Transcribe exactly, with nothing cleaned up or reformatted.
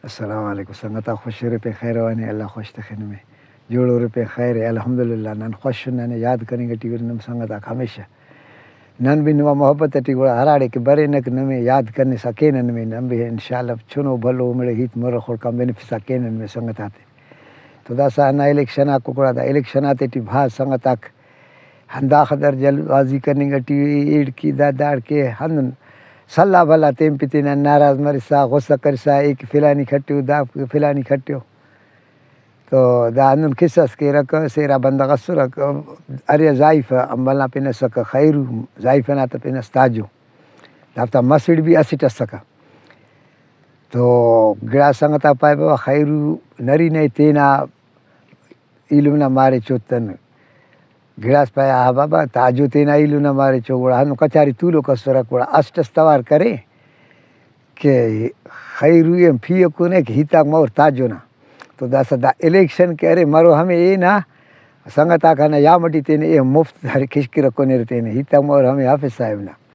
السلام علیکم سنگت آک، خوش ارے پین خیر وانے، اللہ خوش تخے نمے۔ جوڑ ارے پین خیر ءِ، الحمدللہ۔ نن خوش ان، ننے یاد کننگ ٹی ارے نم سنگت آک ہمیشہ۔ نن بھی نما محبت ٹی گڑا ہراڑے کہ برینک نمے یاد کنسا کینہ نمے، نن بھی انشاءاللہ چنو بھلو مڑے ہیت مرو خڑکان بنفسا کینہ نمے سنگت آتے۔ تو داسہ ہندا الیکشن آکو گڑا دا الیکشن آتے ٹی بھاز سنگت آک ہنداخہ در جلد بازی کننگ ٹی ای، ایڑکے دا داڑکے ہندن سلا بھلا تین پہ تینا ناراض مرسا، غصہ کرسا، ای کہ فلانی کھٹیو، دا کہ فلانی کھٹیو۔ تو دا ہندن قصہ اس کیرکہ، سیرا بندغ اسرکہ، ارے زائیفہ امبل نا پن اسکہ خیرو، زائیفہ نا تہ پن اس تاجو۔ دافتا مسڑ بھی اسٹ اسکہ۔ تو گڑاس سنگت آک پائے بابا خیرو نرینہ ءِ تینا ایلم نا مارے چوتن۔ گڑاس پائے، آہا بابا، تاجو تینا ایلم نا مارے چو، گڑا ہندن کچاری تولوک اسرک، گڑا اسٹ اس توار کرے کہ خیروئی ہم پی اکونے کہ ہیتاک مور تاجو نا۔ تو داسہ دا الیکشن کہ ارے مرو ہمے اے نا سنگت آک ہندا یام ٹی تینے اے ہم مفت داڑے کشکرہ کنیر تینے، ہیتاک مور ہمے حافظ صاحب نا۔